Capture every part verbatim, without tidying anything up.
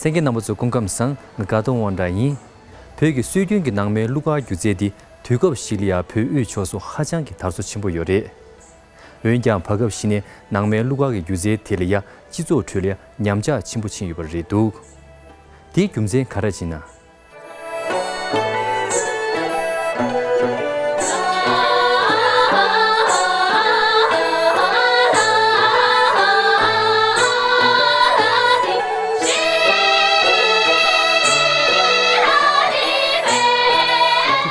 གསན་མཁན་རྣམ་པ་ཚོ་སྐུ་ཁམས་བཟང་། ང་དགའ་གདོང་དབང་གྲགས་ཡིན། བོད་ཀྱི་སྲོལ་རྒྱུན་གྱི་ནང་མའི་གླུ་གར་སྒྱུ་རྩལ་འདི་དུས་སྐབས་ཤིག་ལ་ཡང་བོད་དབུས་ཕྱོགས་སུ་ཧ་ཅང་གི་དར་སོ་ཆེན་པོ་ཡོད་རེད། འོན་ཀྱང་བར་སྐབས་ཤིག་ནས་ནང་མའི་གླུ་གར་གྱི་སྒྱུ་རྩལ་དེ་ལ་ཡང་སྤྱི་ཚོགས་ཁྲོད་ལ་ཡང་ཉམས་ཆག་ཆེན་པོ་ཕྱིན་ཡོད་པ་རེད་འདུག་དེའི་རྒྱུ་མཚན་ག་རེ་ཡིན་ན།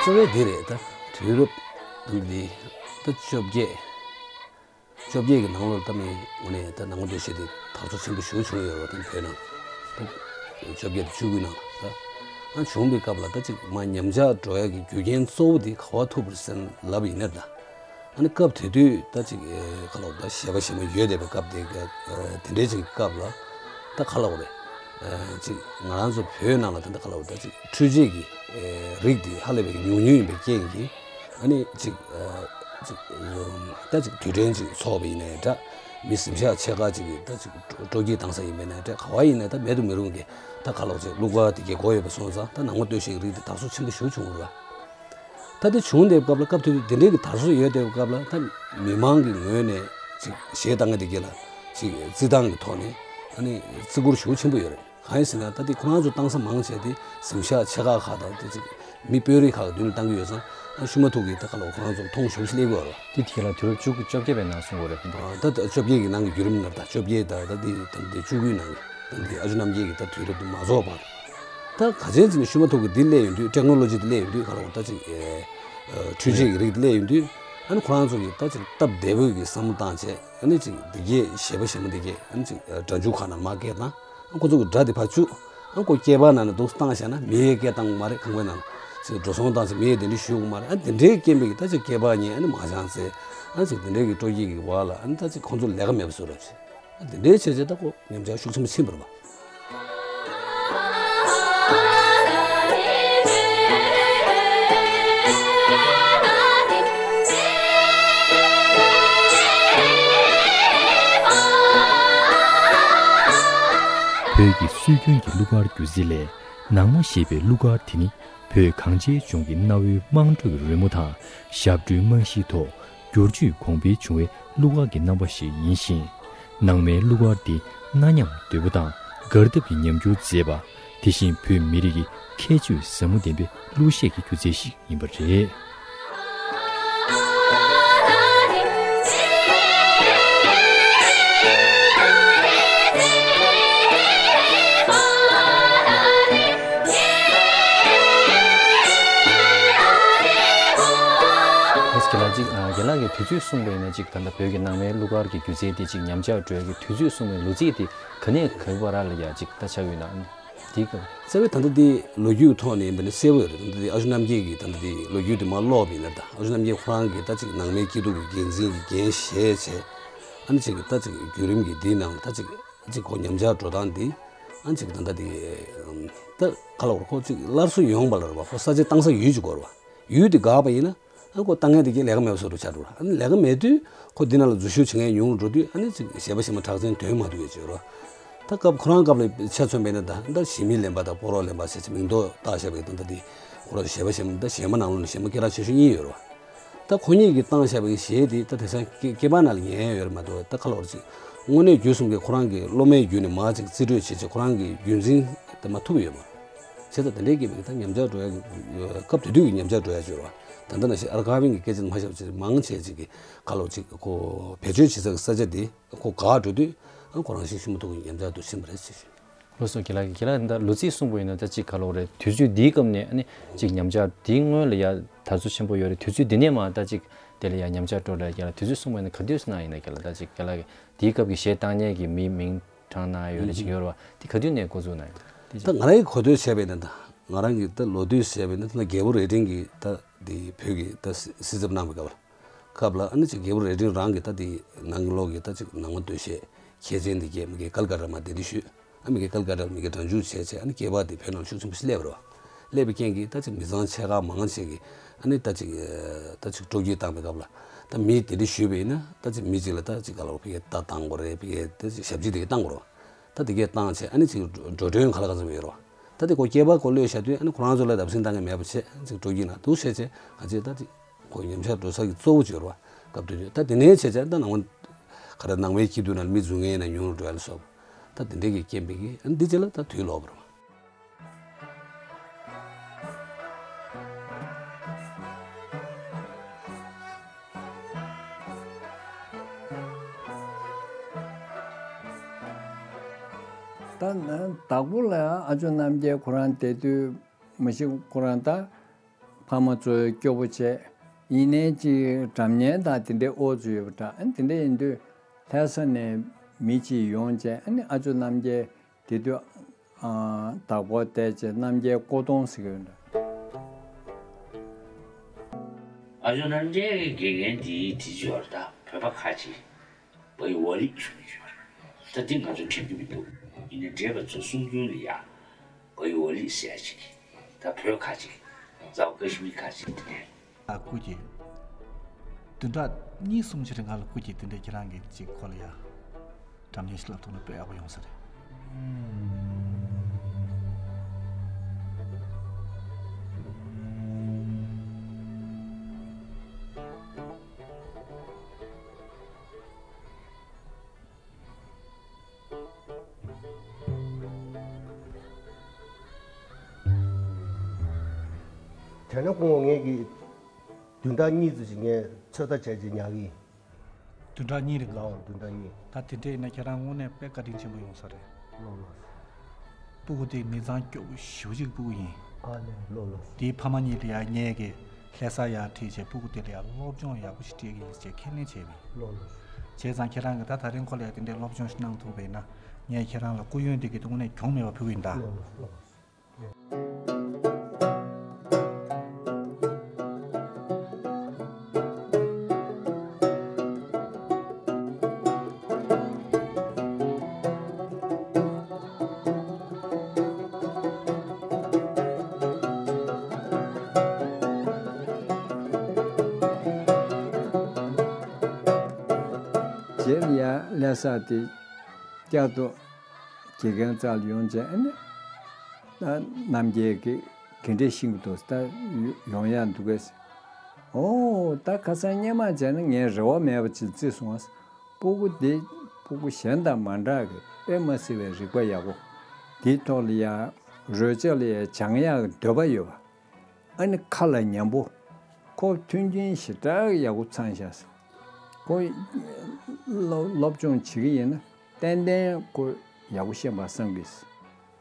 གཙོ་བོ་འདི་རེད་ད། དུས་རབས་འདི་ད་བཅོ་བརྒྱད། བཅོ་བརྒྱད་ཀྱི་ནང་ལོགས་ལ་ད་མི་དངོས་གནས་ད་ནང་པ་སྟོད་གཞས་དེ་དར་སོ་ཆེན་པོ་ཞེ་པོ་བྱུང་ཡོད་རེད་ད་བོད་ནང་། ད་བཅོ་བརྒྱད་དང་བཅུ་དགུའི་ནང་ད་ཨ་བྱུང་བའི་སྐབས་ལ་ད་ཅིག་མར་ཉམས་ཆག་འགྲོ་ཡ་གི་རྒྱུ་རྐྱེན་གཙོ་བོ་དེ་ག་པར་ཐུག་པ་རེད་ཟེར་ན་ལབ་ཡིན་ན་ད། ཨ་ནི་སྐབས་དེ་དུས་ད་ཅིག་ཨེ་ག་ལབ་ད་གཞས་པ་གཞས་མ་ཡོད་བསྡད་པའི་སྐབས་དེ་ག་ཨེ་དེ་འདྲའི་ཅིག་སྐབས་ལ་ད་ག་ལབ་རེད། ཨེ་ཅིག་ང་རང་ཚོ་བོད་ནང་ལ་ད་ལྟ་ག་ལབ་ད་ཅིག་འཕྲུལ་ཆས་ཀྱི་ཨེ་རིགས་དེ་ཧ་ལས་པའི་ཉུང་ཉུང་ཡིན་པའི་རྐྱེན་གྱིས་ཨ་ནི་ཅིག་ཨེ་ཅིག་ད་ཅིག་དུས་དྲན་ཅིག་ཚོགས་པ་ཡིན་ནའི་འདྲ། མི་གཟིམ་ཤག་ཆེ་ཁག་ཅིག་གིས་ད་ཅིག་སྤྲོ་སྐྱིད་བཏང་ས་ཡིན་པ་ཡིན་ནའི་འདྲ། ག་བ་ཡིན་ནའི་ད་མེད་དུ་མི་རུང་གི་ད་ག་ལབ་ཅིག་གླུ་གར་དེ་གའི་གོ་ཡོད་པ་སོང་ཙང་ད་ནང་པ་སྟོད་གཞས་ཀྱི་རིགས་དེ་དར་སོ་ཆེན་པོ་ཞེ་པོ་བྱུང་བ་རེད། ད་དེ་བྱུང་བསྡད་པའི་སྐབས་ལ་སྐབས་དེ་དུས་དེ་འདྲའི་གི་དར་སྲོལ་ཡོད་བསྡད་པའི་སྐབས་ལ་ད་མི་མང་གི་ངོས་ནས་ཅིག་གཞས་བཏང་མཁན་དེ་གས་ལ་ཅིག་བརྩི་སྟངས་ཀྱི་ཐོག་ནས་ཨ་ནི་བརྩི་བཀུར་ཞེ་པོ་ཆེན་པོ་ཡོད་རེད། གང་ཡིན་ཟེར་ན་ད་དེ་ཁོ་རང་ཚོ་བཏང་ས་མང་ཆེ་དེ་གཟིམ་ཤག་ཆེ་ཁག་ཁག་དང་དེ་ཅིག་མི་དཔོན་རིགས་ཁག་གི་མདུན་ལ་བཏང་གི་ཡོད་ཙང་ཨ་ཤུ་མ་ཐུག་གི་ད་ག་ལ་ཁོ་རང་ཚོ་མཐོང་ཞེ་པོ་ཞིག་སླེབས་ཀྱི་ཡོད་རེད། དེ་དེ་གས་ལ་དུས་རབས་བཅུ་དགུ་བཅོ་བརྒྱད་པའི་ནང་གསུང་གི་རེད་ཁོང་ཚོ། ད་བཅོ་བརྒྱད་ཀྱི་ནང་གི་བརྒྱུད་རིམ་ནང་ད་བཅོ་བརྒྱད་ད་ད་དེ་ད་དེ་བཅུ་དགུའི་ནང་གི་ད་དེ་ཨ་ཇོ་རྣམ་རྒྱལ་གྱི་ད་དུས་རབས་དེ་མ་རྫོགས་བར། ད་ག་ཅན་ཅིག་ནས་ཤུ་མ་ཐུག་གི་འདི་སླེབས་ཡོང་དུས་ཊེག་ནོ་ལོ་ཇི་འདི་སླེབས་ཡོང་དུས་ག་ལ་འོ་ད་ཅིག་ཨེ་འཕྲུལ་ཆས་ཀྱི་རིགས་འདི་སླེབས་ཡོང་དུས་ཨ་ནི་ཁོ་རང་ཚོ་གི་ད་ཅིག་སྟབས་བདེ་པོ་གི་བསམ་བློ་བཏང་བྱས་ཨ་ནི་ཅིག་འདི་གས་གཞས་པ་གཞས་མ་འདི་གས་ཨ་ནི་ཅིག་སྒྲ་འཇུག་ཁང་ནང་མར་སྐད་བཏང་ཨ་ཁོ་ཚོ་གི་སྒྲ་དེ་ཕར་བཅུག་ཨ་ཁོ་སྐེད་པ་ནང་ནས་འདུག་བཏང་བཞག་ན་མི་ཡས་སྐད་བཏང་གི་མ་རེད། ཁང་པའི་ནང་ཅིག་འགྲོ་སོང་བཏང་ཚེ་མི་ཡས་དེ་འདྲ་ཞུ་གི་མ་རེད། ཨ་དེ་འདྲའི་རྐྱེན་པས་ཀྱི་ད་ཅིག་སྐེད་པ་ཉལ་ཨ་ནི་མ་བཞེངས་ཚེ་ཨ་ཅིག་དེ་འདྲའི་གི་སྤྲོ་སྐྱིད་ཀྱི་བར་ལ་ཨ་ནི་ད་ཅིག་ཁོ་ཚོ་ལས་ཀ་མེད་པ་བཟོ་རབས་བྱས། དེ་འདྲའི་བྱས་རྗེས་ད་ཁོ་ཉམས་ཆག་ཤུགས་ཆེན་པོ་ཕྱིན་པ་རེད་པ། བོད་ཀྱི་སྲོལ་རྒྱུན་གྱི་གླུ་གར་སྒྱུ་རྩལ་ལས་ནང་མ་ཞེས་པའི་གླུ་གར་དེ་ནི། བོད་གངས་ཅན་ལྗོངས་ཀྱི་གནའ་བོའི་དམངས་ཁྲོད་ཀྱི་རོལ་མོ་དང་ཞབས་བྲོའི་རྨང་གཞིའི་ཐོག་བསྒྱུར་བཅོས་གོང་འཕེལ་བྱུང་བའི་གླུ་གར་གྱི་རྣམ་པ་ཞིག་ཡིན་ཞིང་། ནང་མའི་གླུ་གར་འདི་གནའ་ཉམས་དོད་པོ་དང་གར་སྟབས་ཀྱི་ཉམས་འགྱུར་མཛེས་པ། དེ་བཞིན་བོད་མི་རིགས་ཀྱི་ཁྱད་ཆོས་ཟབ་མོ་ལྡན་པའི་གླུ་གཞས་ཀྱི་སྒྱུ་རྩལ་ཞིག་ཡིན་པ་རེད། ལགས་སོ། རྒན་ལགས་ཅིག་ཨ་རྒན་ལགས་ཀྱིས་དུས་ཚོད་གསུངས་པ་ཡིན་ན་ཅིག་ད་ལྟ་བོད་ཀྱི་ནང་མའི་གླུ་གར་གྱི་སྒྱུ་རྩལ་དེ་ཅིག་ཉམས་ཆག་འགྲོ་ཡ་གི་དུས་ཚོད་གསུངས་པའི་ལོ་ཚིགས་དེ་ག་ནས་ག་བར་ལ་ཡ་ཅིག་ད་ཆགས་ཡོད་ན་དེའི་སྐབས། རྩ་བའི་ད་ལྟ་དེ་ལོ་རྒྱུས་ཐོག་ནས་ཡིན་པ་ནི་གསལ་པོ་ཡོད་རེད། ད་ལྟ་དེ་ཨ་ཇོ་རྣམ་རྒྱལ་གྱི་ད་ལྟ་དེ་ལོ་རྒྱུས་དེ་མར་ཀློག་པ་ཡིན་ན་ད་ཨ་ཇོ་རྣམ་རྒྱལ་ཁོ་རང་གིས་ད་ཅིག་ནང་མའི་སྐྱིད་སྡུག་གི་འགན་འཛིན་གྱི་འགན་བཞེས་བྱས་ཨ་ནི་ཅིག་ད་ཅིག་བརྒྱུད་རིམ་གྱི་དེའི་ནང་ད་ཅིག་ཅིག་ཁོ་ཉམས་ཆག་འགྲོ་སྟངས་འདི་ཨ་ཅིག་ད་ལྟ་དེ་ད་ག་ལ་བར་ཁོ་ཅིག་སླར་གསོ་ཡོང་བ་ལ་རེད་བ། ཁོ་ས་ཆ་བཏང་ས་ཡུལ་ཅིག་དགོས་རེད་བ། ཡུལ་དེ་འགག་པ་ཡིན་ན་ཨ་ཁོ་ལྟ་མཁན་དེ་གས་ལས་ཀ་མེད་པ་བཟོ་འདྲ་ཆགས་འགྲོ་ར། ཨ་ནི་ལས་ཀ་མེད་དུས་ཁོ་འདི་ནང་ལ་འཛུལ་ཞུགས་བྱེད་མཁན་ཉུང་རུ་འགྲོ་དུས་ཨ་ནི་ཅིག་གཞས་པ་གཞས་མ་གྲགས་ཅན་ཐོན་མ་ཐུབ་ཡོད་ཅེས་རོ། ད་སྐབས་ཁོ་རང་སྐབས་ལ་ཆ་མཚོན་པ་ཡིན་ན་ད་ད་གཞས་མི་ལེན་པ་དང་སྤོ་རོགས་ལེན་པ་ཟེར་ཚེ་མིང་འདོགས་བཏགས་བཞག་པའི་ད་ལྟ་དེ་ཁོ་རང་གཞས་པ་གཞས་མ་ད་གཞས་མ་ནང་ལོགས་ནས་གཞས་མ་སྐད་གྲགས་ཆེ་ཤོས་གཉིས་ཡོད་རེད་བ། ད་ཁོ་གཉིས་ཀྱིས་བཏང་བཞག་པའི་གཞས་དེ་ད་དེང་སང་སྐེ་སྐེད་པ་ནང་ལ་ཉན་ཡ་ཡོད་རེད་མ་གཏོགས་ད་ཁ་ལོ་རེ་ཅིག་དངོས་གནས་བརྒྱུད་གསུམ་གྱི་ཁོ་རང་གི་སློབ་མའི་བརྒྱུད་ནས་མར་ཅིག་རྩིས་སྤྲོད་བྱེད་ཅིག་ཁོ་རང་གི་རྒྱུན་འཛིན་དེ་མ་ཐུབ་ཡོད་མ་རེད། བྱས་ཙང་དེ་འདྲའི་སྐད་པའི་ད་ཉམས་ཆག་འགྲོ་ཡ་གི་སྐབས་དེ་དུས་ཀྱི་ཉམས་ཆག་འགྲོ་ཡ་ཅིག་ཡོད་རེད་བ། ད་ལྟ་ནང་བཞིན་ཨར་ཁ་བིང་གི་སྐད་ཆ་མ་བཤད་པ་ཅིག་མང་ཆེ་ཅིག་གི་ཁ་ལོ་ཅིག་ཁོ་བེད་སྤྱོད་བྱེད་ས་གི་ས་ཆ་དེ་ཁོ་འགག་འགྲོ་དུས་ཁོ་རང་བཞིན་ཤུགས་མ་ཐུག་གི་ཉམས་ཆག་ཏུ་ཕྱིན་པ་རེད་ཅེས་ཞུ། ལགས་སོ། རྒན་ལགས་ཀྱིས་རྒན་ལགས་ད་ལོ་ཚིགས་གསུངས་པ་ཡིན་ན་ད་ཅིག་ག་ལོ་རེད། དུས་ཚོད་འདིའི་སྐབས་ནས་ཨ་ནི་ཅིག་ཉམས་ཆག་འདིའི་སྔོན་ལ་ཡ་དར་སོ་ཆེན་པོ་ཡོད་རེད། དུས་ཚོད་འདི་ནས་མ་ད་ཅིག་དེ་ལ་ཡ་ཉམས་ཆག་འགྲོ་ལ་རྒན་ལགས་དུས་ཚོད་གསུངས་པ་ཡིན་ན་ག་དུས་སུ་ན་ཡིན་ན་རྒན་ལགས་ད་ཅིག་རྒན་ལགས་ཀྱིས་འདིའི་སྐབས་ཀྱི་གཞས་བཏང་མཁན་གྱི་མི་མིང་གྲངས་ན་ཡོད་རེད་ཅིག་ཡོད་རེད་བ། དེ་ག་དུས་ནས་འགོ་བཙུགས་ན་ཡོད་དེ་ད་ཅིག་ང་རང་གིས་གོ་ཐོས་བྱས་པ་ཡིན་ན་ད་ང་རང་གིས་ད་ལོ་དུས་བྱས་པ་ཡིན་ན་ད་རྒྱལ་པོ་རྭ་སྒྲེང་གིས་ད་འདི་བོད་ཀྱི་ད་སྲིད་ཚབ་གནང་བའི་སྐབས་ལ། སྐབས་ལ་ཨ་ནི་ཅིག་རྒྱལ་པོ་རྭ་སྒྲེང་རང་གིས་ད་དེ་ནང་གི་ལོག་གི་ད་ཅིག་ནང་མ་སྟོད་གཞས་མཁས་ཅན་དེ་གས་མི་གའི་ཀལ་ཀ་ཏ་མ་དེ་འདྲ་ཞུས། ཨ་མི་གའི་ཀལ་ཀ་ཏ་མི་གའི་སྒྲ་འཇུག་བྱས་བྱས་ཨ་ནི་སྐད་པར་དེ་བོད་ནང་ཤུགས་ཆེན་པོ་ཞིག་སླེབས་པ་རེད་བ། སླེབས་པའི་རྐྱེན་གྱིས་ད་ཅིག་མི་ཚང་ཆེ་ཁག་མང་ཆེ་གིས་ཨ་ནི་ད་ཅིག་ད་ཅིག་སྤྲོ་སྐྱིད་བཏང་བའི་སྐབས་ལ་ད་མི་དེ་འདྲ་ཞུས་པ་ཡིན་ན་ད་ཅིག་མི་གཅིག་ལ་ད་ཅིག་ག་ལ་བ་ཕ་གིའི་རྟ་བཏང་དགོས་རེད། ཕ་གིའི་ད་ཅིག་ཞབས་ཕྱི་དེ་གས་བཏང་དགོས་རེད་བ། ད་ ད་དེ་གས་བཏང་བྱས་ཨ་ནི་ཅིག་འགྲོ་གྲོན་ག་ལ་ག་ཚོད་ཡོད་རེད་བ། ད་དེ་ཁོ་སྐྱེས་པ་ཁོ་གློད་བཞག་དུས་ཨ་ནི་ཁོ་རང་ཚོ་ལ་བརྡབ་གསིག་བཏང་གི་མེད་པ་བྱས་ཅིག་འགྲོ་གི་ན་འདུག་བྱས་བྱས་ང་ཚོས་ད་དེ་ཁོ་ཉམས་ཆག་འགྲོ་ས་གི་གཙོ་བོ་ཅིག་ཡོད་རེད་བ། སྐབས་དེ་དུས་ད་དེ་ནས་བྱས་བྱས་ད་ནང་པ་ག་རེ་ནང་པའི་སྐྱིད་སྡུག་ན་མི་རྫུན་ངན་ན་ཉུང་རུ་འགྲོ་ཡ་ལ་སོགས་ད་དེ་འདྲས་ཀྱི་རྐྱེན་པས་ཀྱི་ཨ་ནི་འདི་རྗེས་ལ་ད་དུས་ལོག་པ་རེད་བ། ད་ནི་དྭགས་པོ་ལ་ཨ་ཇོ་རྣམ་རྒྱལ་ཁོ་རང་བསྡད་དུས་མ་གཞི་ཁོ་རང་ད་ཕ་མ་ཚོ་སྐྱོ་པོ་བྱས། ཡིན་ནའི་ཅིག་སྒྲ་སྙན་དང་དེ་འདྲའི་ཨོ་ཚོ་ཡོད་པ་འདྲ། ཨ་ནི་དེ་འདྲ་ཡིན་དུས་ལྷ་ས་ནས་མི་གཅིག་ཡོང་བྱས་ཨ་ནི་ཨ་ཇོ་རྣམ་རྒྱལ་དེ་དུས་ཨ་བདག་པོ་བལྟས་བྱས་རྣམ་རྒྱལ་ཀོ་ཏོང་ཟེར་གྱི་ཡོད་འདྲ། ཨ་ཇོ་རྣམ་རྒྱལ་གྱི་དགེ་རྒན་དེའི་དེ་ཅི་བར་ད་བོད་པ་ཁ་ཅིག་བའི་ཝ་ལི་ཞུ་གི་ཡོད་རེད། ད་འདི་ང་ཚོ་འཁྲབ་ཀྱི་མི་འདུག་ཡིན་ནའི་འདྲེས་པ་ཚོ་གསུང་རྒྱུན་ལ་ཡ་བའི་ཝ་ལི་ཟེར་ཡ་ཅིག་ད་བོད་ཁ་ཅིག་རྫ་བ་ཀ་ཤི་མིར་ཁ་ཅིག་དེ་ནས། ཨ་སྐུ་གྱིས། བདུན་ཕྲག་གཉིས་གསུམ་ཕྱིར་ང་ལ་སྐུ་གྱིས་དེ་འདྲའི་ཁྱེད་རང་གིས་ཅིག་ཁོ་ལ་ཡ། སྒྲ་སྙན་ཞིག་ལབ་ཐུབ་ན་དཔེ་ཡག་པོ་ཡོང་ས་རེད། དེ་ནས་སྐུ་ངོ་ངེད་ཀྱིས་བདུན་ཕྲག་གཉིས་ཙམ་ཞིག་ངས་ཚོད་ལྟ་བྱས་རྗེས་ཉར་གི་ཡིན། བདུན་ཕྲག་གཉིས་རེད། ལའོ་བདུན་ཕྲག་གཉིས། ད་དེ་འདྲ་ཡིན་ན་ཁྱེད་རང་དངོས་གནས་དཔེ་བཀའ་དྲིན་ཆེན་པོ་ཡོང་ས་རེད། ལོ་ལོ། སྤུ་གུ་དེ་མི་ཚང་སྐྱོ་པོ་ཞེ་པོ་ཅིག་སྤུ་གུ་ཡིན། ཨ་ལེ་ལོ་ལོ། དེའི་ཕ་མ་གཉིས་ལ་ཡ་ངས་ཀྱི་ལྷ་ས་ཡར་ཁྲིད་བྱས་སྤུ་གུ་དེ་ལ་ཡ་སློབ་སྦྱོང་ཡག་པོ་ཞིག་སྤྲད་ཀྱི་ཡིན་ཅེས་ཁས་ལེན་བྱས་པ་ཡིན། ལོ་ལོ། བྱས་ཙང་ཁྱེད་རང་གིས་ད་ད་རིང་ཁོ་ལ་ཡ་དེ་འདྲའི་སློབ་སྦྱོང་ཞིག་གནང་ཐུབ་པ་ཡིན་ན་ངས་ཁྱེད་རང་ལ་སྐུ་ཡོན་དེ་གི་དངོས་གནས་གྱོང་མེད་པ་ཕུལ་གྱི་ཡིན་ད། ལོ་ལོ་ལོ། རྗེས་ལ་ཡ་ལྷ་ས་དེ་བསྐྱར་དུ་དགེ་རྒན་རྩ་ལ་ཡོང་བྱས་ཨ་ནི། ད་རྣམ་རྒྱལ་གྱིས་ག་འདྲས་ཤེས་ཀྱི་འདུག་ད་ཡོང་ཡག་འདུག་གས། ཨོ་ད་ཁ་སང་སྔོན་མ་བྱས་ན་ངས་རེ་བ་མེད་པ་ཅིག་བརྩིས་སོང་བ། སྤུ་གུ་འདི་སྤུ་གུ་གཞན་དང་མ་འདྲ་གི་དཔེ་མ་སྲིད་པའི་རིག་པ་ཡག་པོ། འདིའི་ཐོག་ལ་ཡ་རོལ་ཆ་ལ་ཡ་སྦྱང་ཡག་གི་འདོད་པ་ཡོད་པ། ཨ་ནི་ཁ་ལ་ཉན་པོ། ཁོ་མཐུན་རྐྱེན་ཞེ་དྲག་ཡག་པོ་ཚང་ཤག་ཁོ་སློབ་སློབ་སྦྱོང་བྱེད་ཀྱི་ཡིན་ན་ཏན་ཏན་ཁོ་ཡག་པོ་ཤེས་པ་བསམ་གི།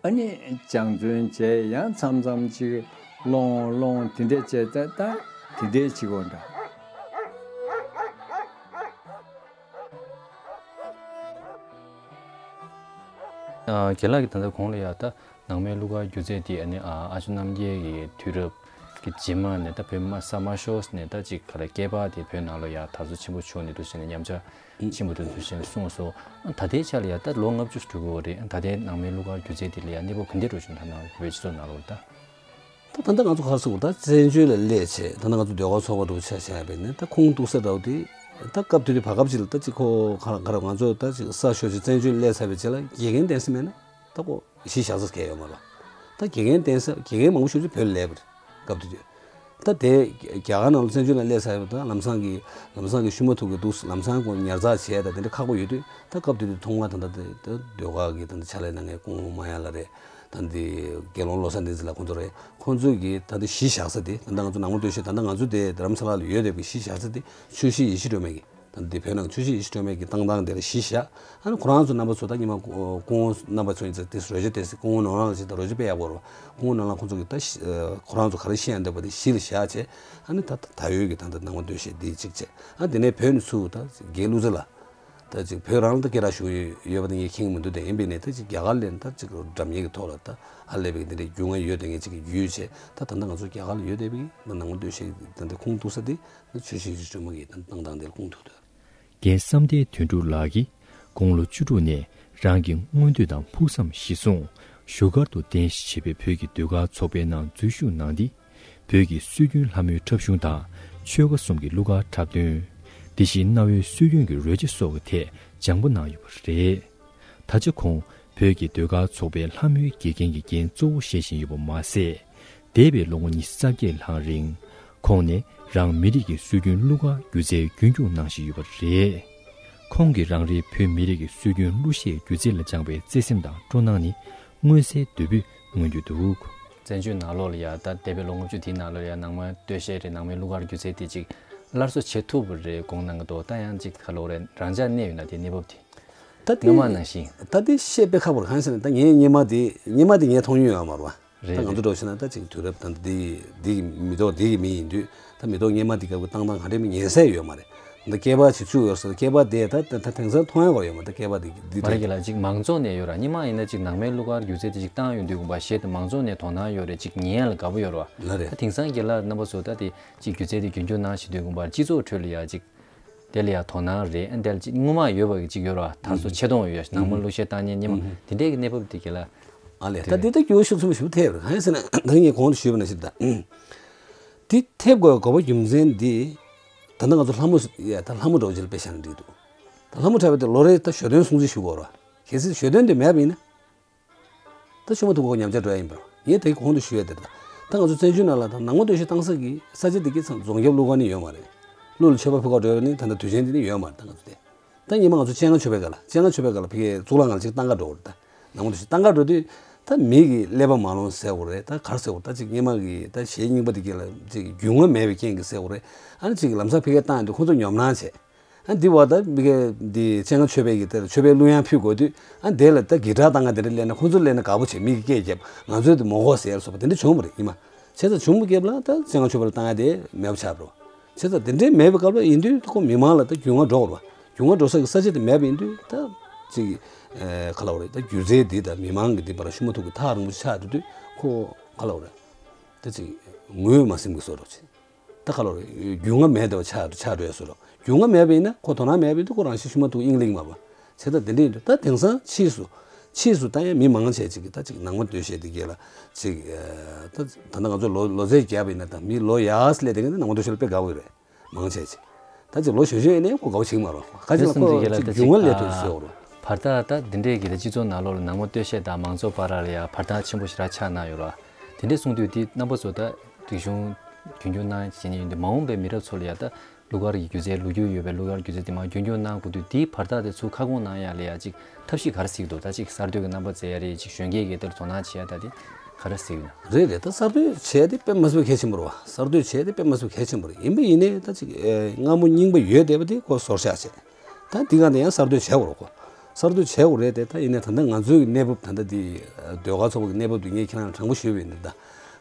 ཨ་ནི་སྦྱང་བརྩོན་བྱས་ཡང་མཚམས་མཚམས་ཅིག་སློང་སློང་དེ་འདྲས་བྱས་ད་ད་དེ་འདྲས་བྱེད་དགོས་འདྲ། ཨ། རྒན་ལགས་ཀྱིས་ད་ལྟ་གོང་ལ་ཡ་ད་ནང་མའི་གླུ་གར་སྒྱུ་རྩལ་འདི་ཨ་ནི་ཨ་ཨ་ཅོ་རྣམ་རྒྱལ་གྱི་དུས་རབས་ཀྱི་རྗེས་མ་ནས་ད་བོད་མ་ས་མ་ཤོར་ནས་ད་ཅིག་ག་ལ་སྐྱེས་པ་དེ་བོད་ནང་ལ་ཡ་དར་སོ་ཆེན་པོ་བྱུང་ནས་འདུག་ཟེར་ནས་ཉམས་ཆག་ཆེན་པོ་འདུག་འདུག་ཟེར་ནས་གསུངས་སོང་། ཨ་ད་ལྟའི་ཆ་ལ་ཡ་ད་ལོ་ལྔ་བཅུ་ཙམ་འགྲོ་གི་ཡོད་རེད། ཨ་ད་ལྟའི་ནང་མའི་གླུ་གར་སྒྱུ་རྩལ་འདི་ལ་ཡ་གནས་བབ་ག་འདྲ་འགྲོ་བཞིན་ད་ནང་བོད་སྤྱི་ཚོགས་ནང་ལོགས་ལ་ད། ད་ད་ལྟ་ང་ཚོ་ག་རེ་ཟེར་དགོས། ད་བཙན་བྱོལ་ལ་སླེབས་བྱས་ད་ལྟ་ང་ཚོ་ཟློས་གར་ཚོགས་པ་འདྲ་བོ་ཆ་བཞག་པ་ཡིན་ན་ད་ཁུངས་གཏུགས་ས་འདྲ་བོ་དེ་ད་སྐབས་དེ་དུས་བར་སྐབས་ཅིག་ལ་ད་ཅིག་ཁོ་ག་རེ་ག་རེ་ང་ཚོ་ད་ཅིག་གསར་ཤོག་ཅིག་བཙན་བྱོལ་སླེབས་ཚར་བའི་རྗེས་ལ་དགེ་རྒན་བསྟེན་ས་མེད་ན་ད་ཁོ་གཞི་བཞག་ས་གང་ཡང་ཡོད་མ་རེད། ད་དགེ་རྒན་བསྟེན་ས་དགེ་རྒན་མང་པོ་ཞིག་ཅིག་བོད་ལ་སླེབས་པ་རེད། སྐབས་དེ་དུས་ད་དེ་རྒྱ་གར་ནང་ལ་བཙན་བྱོལ་ནང་སླེབས་ཚར་བ་དང་ལམ་སང་གི་ལམ་སང་གི་ཤུལ་མ་ཐུག་གི་འདུག་ལམ་སང་ཁོ་ཉར་ཚགས་བྱས་ད་དེ་འདྲ་ཁག་པོ་ཡོད་དུས་ད་སྐབས་དེ་དུས་ཐོག་མར་ད་ད་དེ་ད་ཟློས་གར་གི་ད་ད་ཕྱག་ལས་གནང་མཁན་སྐུ་ངོ་མ་ཡ་ལགས་རེད། ད་འདི་དགེ་སློང་བློ་བཟང་བསྟན་འཛིན་ལགས་ཁོང་ཚོ་རེད། ཁོང་ཚོས་ཀྱི་ད་ལྟ་གཞི་བཞག་ས་དེ་ད་ལྟ་ང་ཚོ་ནང་མ་སྟོད་གཞས་ད་ལྟ་ང་ཚོ་དེ་རྡ་རམ་ས་ལ་ལ་ཡོད་བསྡད་པའི་གཞི་བཞག་ས་དེ་ཆོས་སྲིད་ཡིད་བཞིན་སྒྲོལ་མ་གི་ད་ལྟ་དེ་བོད་ནང་ཆོས་སྲིད་ཡིད་བཞིན་སྒྲོལ་མ་གི་བཏང་སྟངས་དེ་ལ་གཞི་བཞག་ཨ་ནི་ཁོ་རང་ཚོ་རྣམ་པ་ཚོ་ད་ཉི་མ་སྐུ་ངོ་རྣམ་པ་ཚོ་ཡིན་ཙང་དེ་རོལ་ཆ་དེ་སྐུ་ངོ་ནོར་ལྷ་ལགས་ཀྱིས་ད་རོལ་ཆ་དཔེ་ཡག་པོ་རེད་བ། སྐུ་ངོ་ནོར་ལྷ་ཁོང་ཚོ་གི་ད་ཁོ་རང་ཚོ་ག་རེ་ཤེས་ཡ་འདོད་པ་དེ་གཞི་ལ་བཞག་བྱས་ཨ་ནི་ད་ད་ཡོད་ཀྱི་ད་ལྟ་ནང་མ་སྟོད་གཞས་འདི་གཅིག་བྱས་ཨ་དེ་ནས་བོད་ནས་ཚུར་ད་དགེ་ལུགས་ཚོ་ལ། ད་ཅིག་བོད་རང་ལ་ད་སྐད་གྲགས་ཞུ་ཡོད་པ་དེ་ངས་མཁྱེན་གྱི་མི་འདུག་དེ་ཡིན་པས་ནས་ད་ཅིག་རྒྱ་གར་ལ་ད་ཅིག་སྒྲ་སྙན་གྱི་ཐོག་ལ་ད་ཧ་ལས་པའི་འདི་འདྲའི་རྒྱུས་མངའ་ཡོད་དེ་ངས་ཅིག་གི་རྒྱུས་བྱས་ད་ད་ལྟ་ང་ཚོ་རྒྱ་གར་ལ་ཡོད་བསྡད་པའི་ད་ནང་མ་སྟོད་གཞས་ད་འདི་ཁུངས་གཏུགས་ས་དེ་ད་ཆོས་སྲིད་ཡིད་བཞིན་སྒྲོལ་མ་གི་ད་བཏང་སྟངས་དེ་ལ་ཁུངས་གཏུགས་འདུག་རྒན་བསམ་གཏན་དོན་གྲུབ་ལགས་ཀྱིས་དགུང་ལོ་བཅུ་དྲུག་ནས་རང་གི་མངོན་འདོད་དང་ཕུགས་བསམ་གཞིར་བཟུང་བཞུགས་སྒར་དུ་གདན་ཞུ་བྱས་པའི་བོད་ཀྱི་ཟློས་གར་ཚོགས་པའི་ནང་འཛུལ་ཞུགས་གནང་སྟེ། བོད་ཀྱི་སྲོལ་རྒྱུན་ལྷ་མོའི་འཁྲབ་གཞུང་དང་ཆོལ་ཁ་གསུམ་གྱི་གླུ་གར་འཁྲབ་སྟོན། དེ་བཞིན་གནའ་བོའི་སྲོལ་རྒྱུན་གྱི་རོལ་ཆ་སོགས་ཀྱི་ཐད་སྦྱང་པ་གནང་ཡོད་པ་རེད། ད་ཆ་ཁོང་ བོད་ཀྱི་ཟློས་གར་ཚོགས་པའི་ལྷ་མོའི་དགེ་རྒན་གྱི་འགན་གཙོ་བོ་བཞེས་བཞིན་ཡོད་པ་མ་ཟད། འདས་པའི་ལོ་ངོ་ཉི་ཤུ་རྩ་བརྒྱད་ལྷག་རིང་། ཁོང་ནས་རང་མི་རིགས་ཀྱི་སྲོལ་རྒྱུན་གླུ་གར་སྒྱུ་རྩལ་རྒྱུན་སྐྱོང་གནང་བཞིན་ཡོད་པ་རེད། ཁོང་གིས་རང་རེའི་བོད་མི་རིགས་ཀྱི་སྲོལ་རྒྱུན་གླུ་གཞས་སྒྱུ་རྩལ་ལ་བཅངས་པའི་བརྩེ་སེམས་དང་སྤྲོ་སྣང་ནི་མངོན་གསལ་དོད་པོས་མངོན་གྱི་འདུག། བཙན་བྱོལ་ནང་ལོགས་ལ་ཡ་ད་འདས་པའི་ལོ་ངོ་བཅུ་དེའི་ནང་ལོགས་ལ་ཡ་ནང་མའི་སྟོད་གཞས་རེད། ནང་མའི་གླུ་གར་སྒྱུ་རྩལ་དེ་ཅིག་སླར་གསོ་བྱེད་ཐུབ་པ་རེད་དགོངས་གནང་གི་འདུག། ད་ཡང་ཅིག་ག་ལབ་དགོས་རེད། རང་འཇགས་གནས་ཡོད་ན་དེ་གནས་བབ་དེ། ད་དེ་སྔོན་མ་ནང་བཞིན། ད་དེ་བཤད་དཔེ་ཁག་པོ་རེད། གང་ཡིན་ཟེར་ན་ད་ངས་སྔོན་མ་དེ་སྔོན་མ་དེ་ངས་མཐོང་མྱོང་ཡོད་མ་རེད་བ། རེད་ད་ང་ཚོ་རེད། འདྲ་བོ་བྱས་ན་ད་ཅིག་དུས་རབས་ད་འདི་འདི་གི་མི་ཐོག་འདི་གི་མི་ཡིན་དུས་ད་མི་ཐོག་སྔོན་མ་དེ་སྐབས་ཀྱི་བཏང་སྟངས་ག་འདྲ་མིན་ངེས་གསལ་ཡོད་མ་རེད། ད་སྐལ་པ་ཅིག་བཅུག་ཡོད་ཟེར། སྐལ་པ་དེ་ད་ད་ད་དེང་སང་མཐོང་ཡ་གོ་ཡོད་མ་རེད། ད་སྐལ་པ་དེ་འདི་མ་རེད་ད་གི་ལ་ཅིག་མང་ཚོགས་ནས་ཡོད་ར། སྔོན་མ་ཡིན་ན་ཅིག་ནང་མའི་གླུ་གར་སྒྱུ་རྩལ་དེ་ཅིག་བཏང་ཡོང་དུས་གོམ་པ་གཞས་དེ་མང་ཚོགས་ནས་དོ་སྣང་ཡོད་རེད། ཅིག་ཉན་ཡ་ལ་དགའ་པོ་ཡོད་ར་བ། ལ་རེད། ད་དེང་སང་གི་ལ་རྣམ་པ་ཚོ་ད་དེ་ཅིག་སྒྱུ་རྩལ་དེ་རྒྱུན་སྐྱོང་གནང་བཞིན་དུས་གོམ་པ་སྤྱི་ཚོགས་ཁྲོད་ལ་ཡ་ཅིག་དེ་ལ་ཡ་དོ་སྣང་རེད། ཨ་དེ་ལ་ཅིག་སྔོན་མ་ཡོད་པ་གི་ཅིག་ཡོད་ར། ད་གཟོད་ཆེ་མཐོང་ཡོད་ཡ་ནང་མ་གླུ་གཞས་བཏང་ཉན་སྔོན་མ་དེ་འདྲས་ཀྱི་གནས་བབ་དེ་གི་ལ། ཨ་ལས་ད་དེ་ད་སྐྱོ་བོ་ཤུགས་ཆེན་པོ་ཞིག་ཐེབས་རེད། གང་ཡིན་ཟེར་ན་ད་ངས་གོང་དུ་ཞུས་པ་ནང་བཞིན་ད། དེ་ཐེབས་དགོས་པའི་དགོས་པ་རྒྱུ་མཚན་འདི། ད་ལྟ་ང་ཚོ་ལྷ་མོ་ཡ་ད་ལྷ་མོ་འདྲ་བོ་ཅིག་ལ་དཔེ་བཞག་ན་འགྲིག་འདུག། ད་ལྷ་མོ་འཁྲབ་པ་དེ་ལོ་རེ་ད་ཞོ་སྟོན་སྲུང་བརྩི་ཞུ་དགོས་རེད་བ། གལ་སྲིད་ཞོ་སྟོན་དེ་མེད་པ་ཡིན་ན། ད་ཤུ་མ་ཐུག་གོ་ཉམས་ཆག་འགྲོ་ཡ་ཡིན་པ་རེད། ངས་དེ་གོང་དུ་ཞུ་ཡ་དེ་རེད། ད་ང་ཚོ་བཙན་བྱོལ་ནང་ལ་ད་ནང་མ་སྟོད་གཞས་བཏང་ས་གི་ས་ཆ་དེ་གི་ཚང་རྫོང་རྒྱབ་གླུ་ཁང་ནི་ཡོད་མ་རེད། གླུ་ལ་མཆོད་པ་ཕུལ་ག་འགྲོ་ཡ་ནི་ད་ལྟ་དུས་ཆེན་དེ་ནི་ཡོད་མ་རེད། ད་ང་ཚོ་དེ། ད་སྔོན་མ་ང་ཚོ་སྤྱན་སྔ་མཆོད་པའི་སྐབས་ལ་སྤྱན་སྔ་མཆོད་པའི་སྐབས་ལ་ཕ་གིའི་གཙུག་ལག་ཁང་ལ་ཅིག་བཏང་ག་འགྲོ་གི་རེད། ད་ནང་མ་སྟོད་གཞས་བཏང་ག་འགྲོ་དུས་ད་མི་གི་ཀླད་པ་མ་ལོངས་ཟེར་དགོས་རེད། ད་ག་རེ་ཟེར་དགོས་རེད། ད་ཅིག་སྔོན་མ་གི་ད་གཞས་རྙིང་པ་དེ་གི་ལ་ཅིག་རྒྱུས་མངའ་མེད་པའི་རྐྱེན་གྱིས་ཟེར་དགོས་རེད། ཨ་ནི་ཅིག་ལམ་སང་ཕ་གིར་བཏང་ཡོང་དུས་ཁོང་ཚོ་ཉོབ་སྣང་བྱས། ཨ་འདི་བ་ད་མི་གའི་འདི་སྤྱན་སྔ་མཆོད་པའི་གི་དེར་མཆོད་པའི་གླུ་དབྱངས་ཕུལ་དགོས་དུས་ཨ་འདི་ལ་ད་གི་ཊར་བཏང་ག་དེ་འདྲ་སླེབས་ན་ཁོང་ཚོ་སླེབས་ན་དགའ་པོ་བྱེད། མི་གི་སྐད་རྒྱབ། ང་ཚོའི་དེ་མོ་གོ་ཟེར་སོགས་པ་དེ་འདྲ་བྱུང་བ་རེད། ཡིན་མ་བྱས་ཙང་བྱུང་བ་རྒྱབ་ལ་ད་སྤྱན་སྔ་མཆོད་པ་ལ་བཏང་ཡ་དེ་མེད་པ་ཆགས་པ་རེད། བྱས་ཙང་དེ་འདྲའི་མེད་པའི་སྐབས་ལ་ཡིན་དུས་ཁོ་མི་མང་ལ་ད་རྒྱུས་མངའ་འགྲོ་དགོས་རེད་བ། རྒྱུས་མངའ་འགྲོ་ས་གི་ས་ཆ་དེ་མེད་པ་ཡིན་དུས་ད་ཅིག་ཨེ་ག་ལ་བ་རེད། ད་སྒྱུ་རྩལ་འདི་ད་མི་མང་གི་འདི་བར་ཤུ་མ་ཐུག་གི་ཐག་རིང་པོ་ཆགས་འགྲོ་དུས་ཁོ་ག་ལ་བ་རེད། ད་ཅིག་ངོས་མ་ཟིན་གི་བཟོ་འདྲ་ཅིག་ད་ག་ལ་བ་རེད། རྒྱུས་མངའ་མེད་དེ་བ་ཆགས་ཆགས་འགྲོ་ཡ་བཟོ་འདྲ། རྒྱུས་མངའ་མེད་པ་ཡིན་ན་ཁོ་དོ་སྣང་མེད་པ་ཡིན་དུས་ཁོ་རང་བཞིན་ཤུ་མ་ཐུག་དབྱིངས་ལེགས་མ་བ། བྱས་ཙང་དེ་འདྲ་ཡིན་དུས་ད་དེང་སང་ཕྱིས་སུ་ཕྱིས་སུ་ད་ཡང་མི་མང་ཆེ་ཅིག་གིས་ད་ཅིག་ནང་མ་སྟོད་གཞས་འདི་གས་ལ་ཅིག་ཨེ་ད་ད་ལྟ་ང་ཚོ་ལོ་ལོ་ཚད་བརྒྱབ་པ་ཡིན་ན་ད་མི་ལོ་ཡར་སླེབས་དེ་གས་ནི་ནང་མ་སྟོད་གཞས་ལ་དཔེ་དགའ་བོ་ཡོད་རེད། མང་ཆེ་ཅིག་ད་ཅིག་ལོ་གཞོན་གཞོན་ཡིན་ནའི་ཁོ་དགའ་བོ་བྱེད་ཀྱི་མ་རེད། ག་ཅིག་ལ་ཁོ་ཅིག་རྒྱུས་མངའ་སླེབས་ཐུབ་ཟེར་བ་རེད། བར་ཐག་ད་འདི་འདྲས་ཀྱི་ད་སྤྱི་ཚོགས་ནང་ལོགས་ལ་ནང་མ་སྟོད་གཞས་དང་མང་ཚོགས་བར་ལ་ཡ་བར་ཐག་ཆེན་པོ་ཞེ་དྲག་ཆགས་གནང་ཡོད་རེད། དེ་འདྲས་གསུངས་དུས་དེ་རྣམ་པ་ཚོ་ད་རིག་གཞུང་རྒྱུན་འཁྱོངས་གནང་བྱེད་མཁན་ཡིན་དུས་མ་འོངས་པའི་མི་རབས་ཚོ་ལ་ཡ་ད་གླུ་གར་གྱི་སྒྱུ་རྩལ་ལོ་རྒྱུས་ཡོད་པའི་གླུ་གར་སྒྱུ་རྩལ་དེ་མར་རྒྱུན་འཁྱོངས་གནང་དགོས་དུས་དེའི་བར་ཐག་དེ་ཚུར་ཁ་སྐོང་གནང་ཡ་ལ་ཡ་ཅིག་ཐབས་ཤེས་ག་རེ་གཟིགས་འདུག། ད་ཅིག་གསར་གཏོད་ཀྱི་རྣམ་པ་མཛད་ཡ་རེད། ཅིག་གཞོན་སྐྱེས་ཀྱི་དེར་དོ་སྣང་བྱེད་ཡ་ད་དེ་ག་རེ་གཟིགས་ཡོད་ན། རེད་རེད། ད་གསར་གཏོད་བྱས་ཏེ་དཔེ་མ་སྲིད་པ་གལ་ཆེན་པོ་རེད་བ། གསར་གཏོད་བྱས་ཏེ་དཔེ་མ་སྲིད་པ་གལ་ཆེན་པོ་རེད། ཡིན་པ་ཡིན་ནའི་ད་ཅིག་ཨེ་སྔ་མོ་རྙིང་པ་ཡོད་བསྡད་པ་དེ་ཁོ་སོར་བཞག་བྱས། ད་འདི་ག་ནས་ཡང་གསར་གཏོད་བྱས་དགོས་རེད་ཁོ། གསར་གཏོད་བྱས་དགོས་རེད་དེ། ད་ཡིན་ནའི་ད་ལྟ་ང་ཚོའི་གནས་བབ་ད་ལྟ་འདི་ཟློས་གར་ཚོགས་པ་གི་གནས་བབ་འདི་ངས་ཁྱེད་རང་ལ་དྲང་པོ་ཞུས་པ་ཡིན་ན། ད་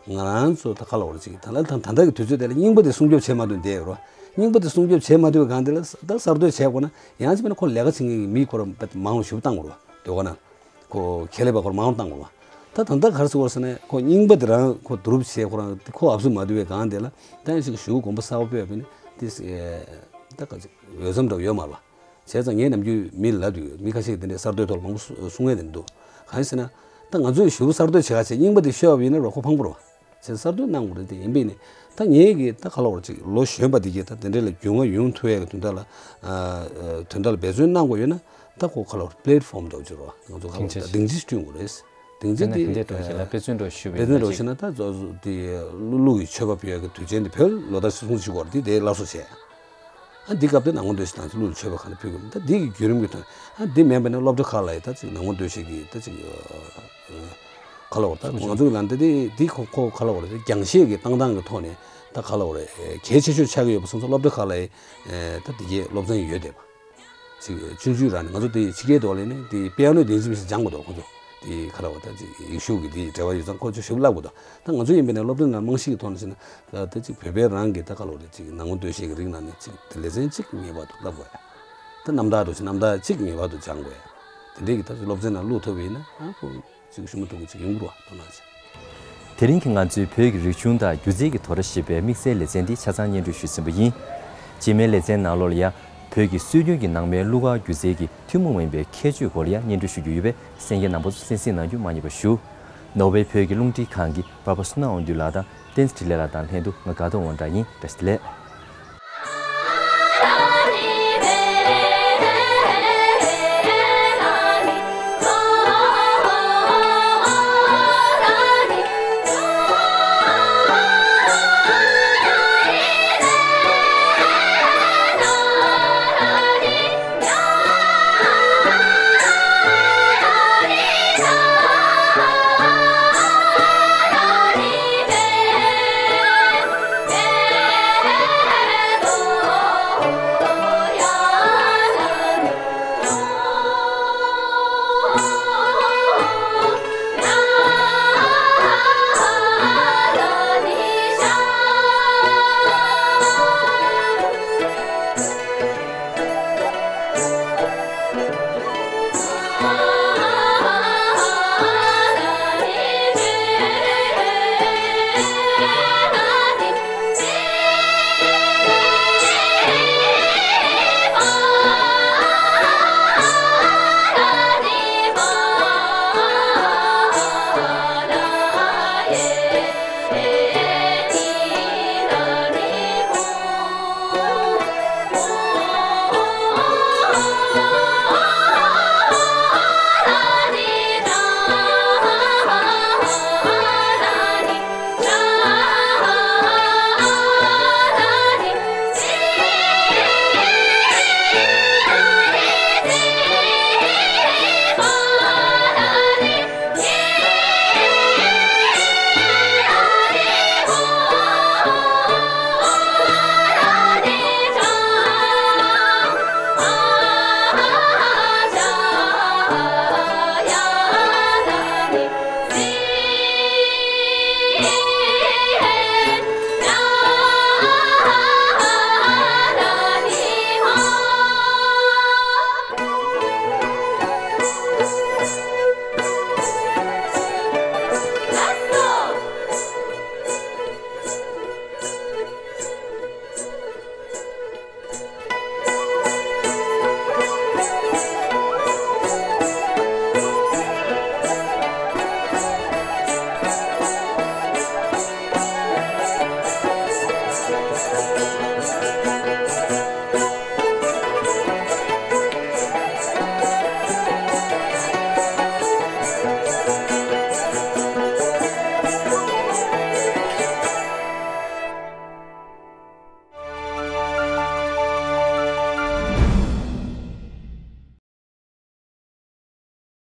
ང་རང་ཚོ་ད་ག་ལ་བར་ཅིག་ད་ལ་ད་ད་ལྟ་གི་དུས་ཚོད་དེ་ལ་རྙིང་པ་དེ་སྲུང་སྐྱོབ་བྱེད་མ་ཐུབ་བསྡད་ཡོད་རེད་བ། རྙིང་པ་དེ་སྲུང་སྐྱོབ་བྱེད་མ་ཐུབ་པའི་སྒང་དེ་ལ་ད་གསར་གཏོད་བྱས་དགོས་ན་ཡང་ཅིག་མིན་ན་ཁོ་ལས་ཀ་བྱེད་མཁན་གྱི་མི་ཁོ་རང་དཔེ་མང་བ་ཞིག་བཏང་དགོས་རེད་བ། ཟློས་གར་ནང་ཁོ་ཁྱད་ལས་པ་ཁོར་མང་བཏང་དགོས་པ། ད་ད་ལྟ་ག་རེ་ཟེར་བ་ཟེར་ན་ཁོ་རྙིང་པ་དེ་རང་ཁོ་བསྡུ་རུབ་བྱས་ཁོ་རང་ཁོ་ཨབ་སུ་མ་བསྡུ་བའི་སྒང་དེ་ལ་ད་ཡང་ཞིག་ཞུ་གོམ་པ་གསར་པ་སྤོས་པ་ནི་དེ་ད་ག་ཅིག་འོས་འཚམ་འདྲ་བོ་ཡོད་མ་རེད་པ། བྱས་ཙང་ངས་ནམ་རྒྱུན་མི་ལབ་དུས་མི་ཁ་ཤས་ཀྱིས་དེ་འདྲའི་གསར་གཏོད་ཐོག་ལ་མང་པོ་གསུང་ཡས་དེ་འདུག། གང་ཡིན་ཟེར་ན་ད་ང་ཚོས་ཞུ་གསར་གཏོད་བྱེད་ག་བྱས་རྙིང་པ་དེ་ཤོར་བ་ཡིན་ན་རོ་ཁོ་ཕངས་པོ་རེད་པ། ཅིག་གསར་གཏོད་གནང་དགོས་རེད་དེ། ཡིན་པས་ནི་ད་ངེད་ཀྱིས་ད་ག་ལ་བར་ཅིག་ལོ་གཞོན་པ་འདི་གས་ད་དེ་འདྲས་ལ་རྒྱུས་མངའ་ཡོང་ཐུབ་ཡས་ཀྱི་དོན་དག་ལ་ཨ་ཨ་དོན་དག་ལ་འབད་བརྩོན་གནང་དགོས་ཡོད་ན་ད་ཁོ་ག་ལ་བར་པི་ལེ་ཊི་ཕོམ་འདྲ་བོ་ཅིག་རོ་ང་ཚོ་ག་ལ་བར་ད་སྡིངས་ཆ་ཞིག་བསྐྲུན་དགོས་རེད། སྡིངས་ཆ་དེ་འདི་འདྲས་འགྲོ་བཞིན་ལ་དཔེ་མཚོན་འདྲ་བོ་ཞུས་པ་ཡིན་ན་ཅིག་དཔེ་མཚོན་འདྲ་བོ་བཤད་ན་ད་གཙོ་བོ་དེ་གླུ་གླུ་གི་མཆོད་པ་ཕུལ་ཡས་ཀྱི་དུས་ཆེན་དེ་བོད་ལོ་ལྟར་སྲུང་བརྩི་དགོས་རེད། དེ་དེ་སླར་གསོ་བྱས། ཨ་འདི་སྐབས་དེ་ནང་མ་སྟོད་གཞས་དང་གླུ་ལ་མཆོད་པ་གང་འདྲ་ཕུལ་དགོས་མིན་ད་འདི་གི་བརྒྱུད་རིམ་གྱི་དོན། ཨ་འདི་མིན་པ་ནི་སློབ་གྲྭ་ཁག་ལ་ཡི་ད་ཅིག་ནང་མ་སྟོད་གཞས་ཀྱི་ད་ཅིག་ཨ་ཨ་ག་ལ་བར་ད་ང་ཚོ་གི་ལ་འདི་འདི་འདི་ཁོ་ཁོ་ག་ལ་བར་རྒྱང་ཤེལ་གྱི་བཏང་སྟངས་ཀྱི་ཐོག་ནས་ད་ག་ལ་བར་གལ་ཆེ་ཤོས་ཆགས་ཀྱི་ཡོད་པ་སོང་ཙང་སློབ་གྲྭ་ཁག་ལ་ཡི་ད་འདི་གའི་སློབ་ཚན་ཡོད་བསྡད་པ། ཅིག་ཆུང་ཆུང་རང་ནས་ང་ཚོ་དེ་ཕྱི་རྒྱལ་དུ་ལས་ནས་དེ་པི་ཡ་ནོ་དེ་འཛིན་ཞིག་སྦྱང་དགོས་འདུག་ཁོ་ཚོ། དེ་ག་ལ་བ་ད་ཅིག་ཡིག་གཞུག་གི་དེ་འབྲེལ་བ་ཡོད་ཙང་ཁོ་ཚོ་ཞིབ་བསླབ་དགོས་འདུག། ད་ང་ཚོ་ཡིན་པས་ན་སློབ་གྲྭ་ནང་རྨང་གཞི་གི་ཐོག་ནས་བྱས་ན་ད་ཅིག་བོད་པའི་རང་གི་ད་ག་ལ་བ་རེད་ཅིག་ནང་མ་སྟོད་གཞས་ཀྱི་རིགས་ནང་ནས་ཅིག་དེ་ལེ་ཚན་གཅིག་ངེས་པར་དུ་བསླབ་དགོས་ཡ། ད་རྣམ་ཐར་དུ་ཅིག་རྣམ་ཐར་གཅིག་ངེས་པར་དུ་སྦྱང་དགོས་ཡ། དེ་འདྲའི་གི་ད་ཅིག་སློབ་ཚན་ནང་བླུག་ཐུབ་པ་ཡིན་ན་ཨ་ཁོ། ཅིག་ཤུ་མ་ཐུག་གི་ཅིག་ཡོང་གི་རེད་བ། དོ་སྣང་བྱེད། དེ་རིང་གི་ང་ཚོའི་བོད་ཀྱི་རིག་གཞུང་དང་སྒྱུ་རྩལ་གྱི་དོ་ར་ཞེས་པའི་དམིགས་བསལ་ལེ་ཚན་འདི་ཆ་ཚང་སྙན་སྒྲོན་ཞུས་ཟིན་པ་ཡིན། རྗེས་མའི་ལེ་ཚན་ནང་ལོགས་ལ་ཡང་བོད་ཀྱི་སྲོལ་རྒྱུན་གྱི་ནང་མའི་གླུ་གར་སྒྱུ་རྩལ་གྱི་ཐུན་མོང་མ་ཡིན་པའི་ཁྱད་ཆོས་སྐོར་ལ་ཡང་སྙན་སྒྲོན་ཞུ་རྒྱུ་ཡོད་པས་གསན་མཁན་རྣམ་པ་ཚོ་གསན་གཟིགས་གནང་རྒྱུ་མ་བསྙེལ་བ་ཞུ། ནོར་ཝེ་བོད་ཀྱི་རླུང་འཕྲིན་ཁང་གི་པར་པ་བསོད་ནམས་དབང་འདུས་ལགས་དང་བསྟན་འཛིན་འཕྲིན་ལས་ལགས་དང་ལྷན་དུ་ང་དགའ་ཐོག་དབང་གྲགས་ཡིན། བཀྲ་ཤིས་བདེ་ལེགས།